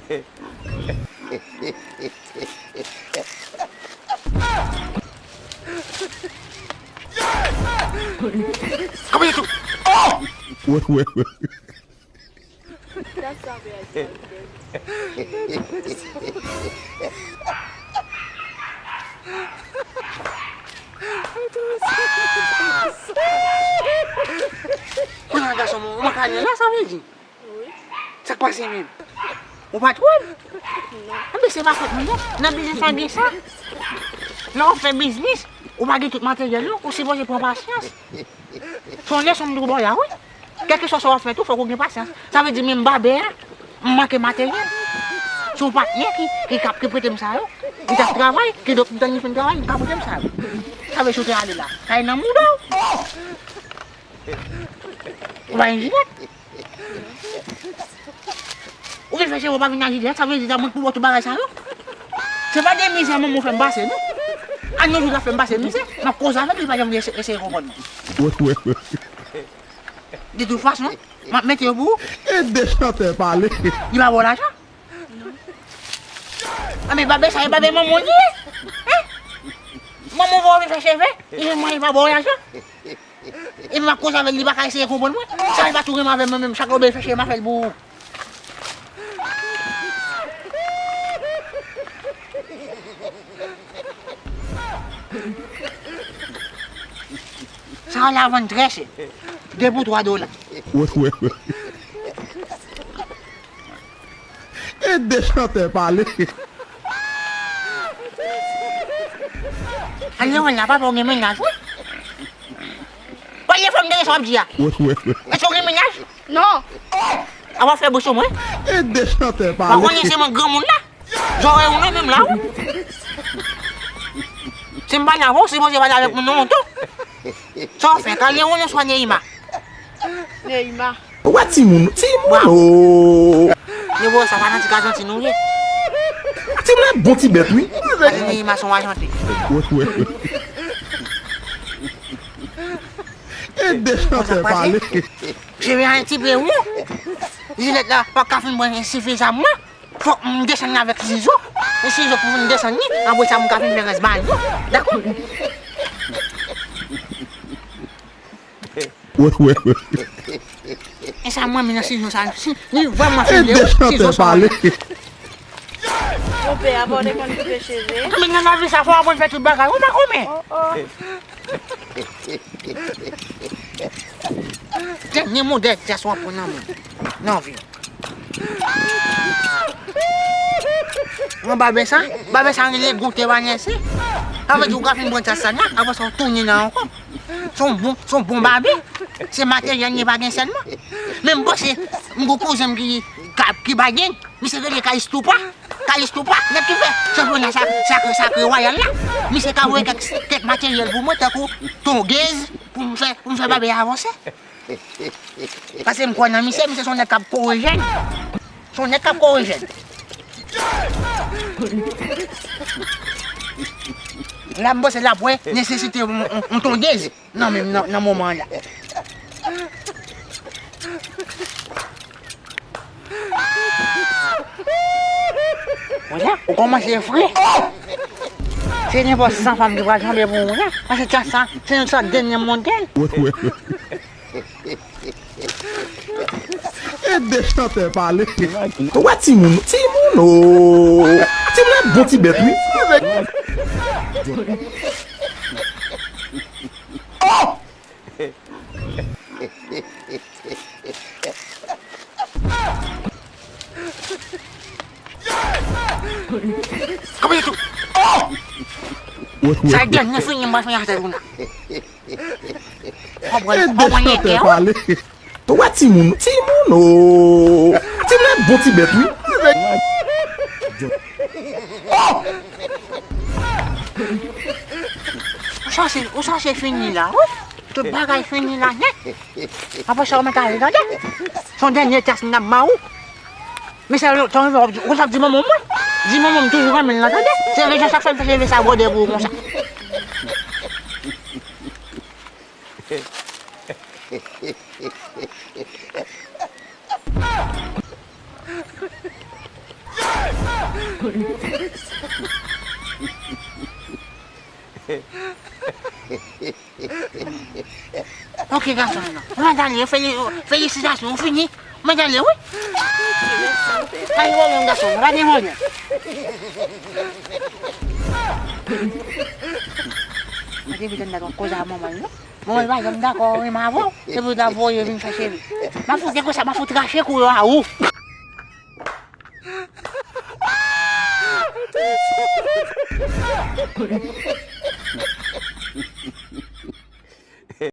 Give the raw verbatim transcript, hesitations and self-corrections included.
Kanpe tou! Oh! Wè, wè, wè. Kounye a gason mwen, ou manke ale la, sa vle di? Wi. Sa k pase menm? Ou pa twòp? Non. Anben, se pa fòt mwen non. Nan biznis pa gen sa. Lè w ap fè biznis, ou pa gen tout materyèl non, ou sipoze pran pasyans. Se yon leson m tou ba w la, wi. Kèlkeswa sa w ap fè tou, fòk ou gen pasyans. Sa vle di menm babè a, m manke materyèl. Se yon patnè ki, ki, k ap, ki prete m sa yo. Li t ap travay, kidonk m tann li fin travay, li ka prete m sa yo. Sa vle di si w te ale la, sa e nan mouda w. Ou pa gen jilèt? Ou vin fè cheve w pa vin ak jilèt, sa vle di ta mwen pou w tout bagay sa yo. Se pa de mizè manman w fè m pase non. An yon jou l ap fè m pase mizè, m ap koze avè l, li pa janm vle eseye konprann mwen. De tout fason, m ap mete yo pou ou. E de chantè pale. Li pa ba w lajan? Anben, babè sa, e babè manman w li ye? Hein? Manman w voye w vin fè cheve, li menm li pa ba w lajan? Epi m ap koze avè l, li pa ka eseye konprann mwen. Sa, li pa tou renmen avè mwen menm, chak lè w bezwen fè cheve, m a fè l pou ou. Sa a la vann trè chè. De pou twa dola. Wè, wè, wè. E de chantè pale. Ale wè la, papa w gen mennaj, wi. Pale fò m tande sa w ap di a. Wè, wè, wè. Èske w gen mennaj? Non. A w ap fè bouch sou mwen? E de chantè pale. W konnen se mwen granmoun la? Zòrèy ou nan menm la, wi. Si m pale avè w, w sipoze pale avèk moun nan tonton. Sa w fè? Kale ou non swa Neima? Neima. Ou wè timoun, timoun, oh. Nivo sa pa nan ti ka janti nou ye. Timoun e bon ti bèt, wi. Gade Neima se yon ajante. E de chantè pale. Cheve a yon ti pe won. Jilèt la pa ka fin pran sifizamman. Fòk m desann avèk sizo. E sizo pou m desann li. Apre sa, m ka fin fè rès bagay yo. Dakò? Wè, wè, wè. E sa mwen, men nan sizo sa, si, li vrèman fini, sizo sa. Konpè, apa w te konn koupe cheve? Men nan lavi sa, fò w aprann fè tout bagay. Ou pa konprann? Oh, oh. Dènye modèl pyès w ap pran nan men w. Nan vi w. Mwen babè sa, babè sa rele Goute Vanessa. Sa vle di ou ka fin pran tas sa la, apre sa w tounen nan ankò. Se yon bon, se yon bon babè. Se materyèl li pa gen sèlman. Men m panse, m gon kouzen m ki, ki pa gen, misye rele Kayis Toupa. Kayis Toupa, nèg ki fè chanpyona sa, sakre, sakre wayal la. Misye ka voye kèk, kèk materyèl pou mwen, tankou tongez, pou m fè, pou m fè babè a avanse. Paske m kwè nan misye, misye se yon nèg k ap kore jèn. Se yon nèg k ap kore jèn. La, m panse l ap wè nesesite yon, yon, yon tongez nan menm nan, nan moman an la. Wè sa, ou kòmanse fre. Se nenpòt san fanm ki pral janbe pou ou la. Paske sa, se yon sòt dènye modèl. E de chantè pale. Ou wè timoun, timoun, oh. Timoun e bon ti bèt, wi. Oh! Kanpe tou! Oh! Sa e dènye fini, m pral fini atè tou la. Konprann, konprann, nèg yo. Ou wè timoun, timoun, oh! Timoun e bon ti bèt, wi. Oh! Ou chache, ou chache fini la, wi. Tout bagay fini la nèt. Apre sa, ou mèt ale, tande. Se yon dènye tès n ap ba ou. Men se yon, se yon, ou sa di manman mwen. Di manman m toujou renmen l lan, tande. Se rezon sa k fè l fè cheve sa bwòdè pou ou konsa. Ok, gason, non. Mwen t ale, feli-, felisitasyon, ou fini? Mwen t ale, wi. Pa gen pwoblèm, gason, pa gen pwoblèm. Mwen te vin tande w ap koze a manman l, non. Manman l pa janm dakò renmen avè w. Se pou l ta voye vin chache li. M ap fout, se konsa, m ap fout rache kou yo a ou.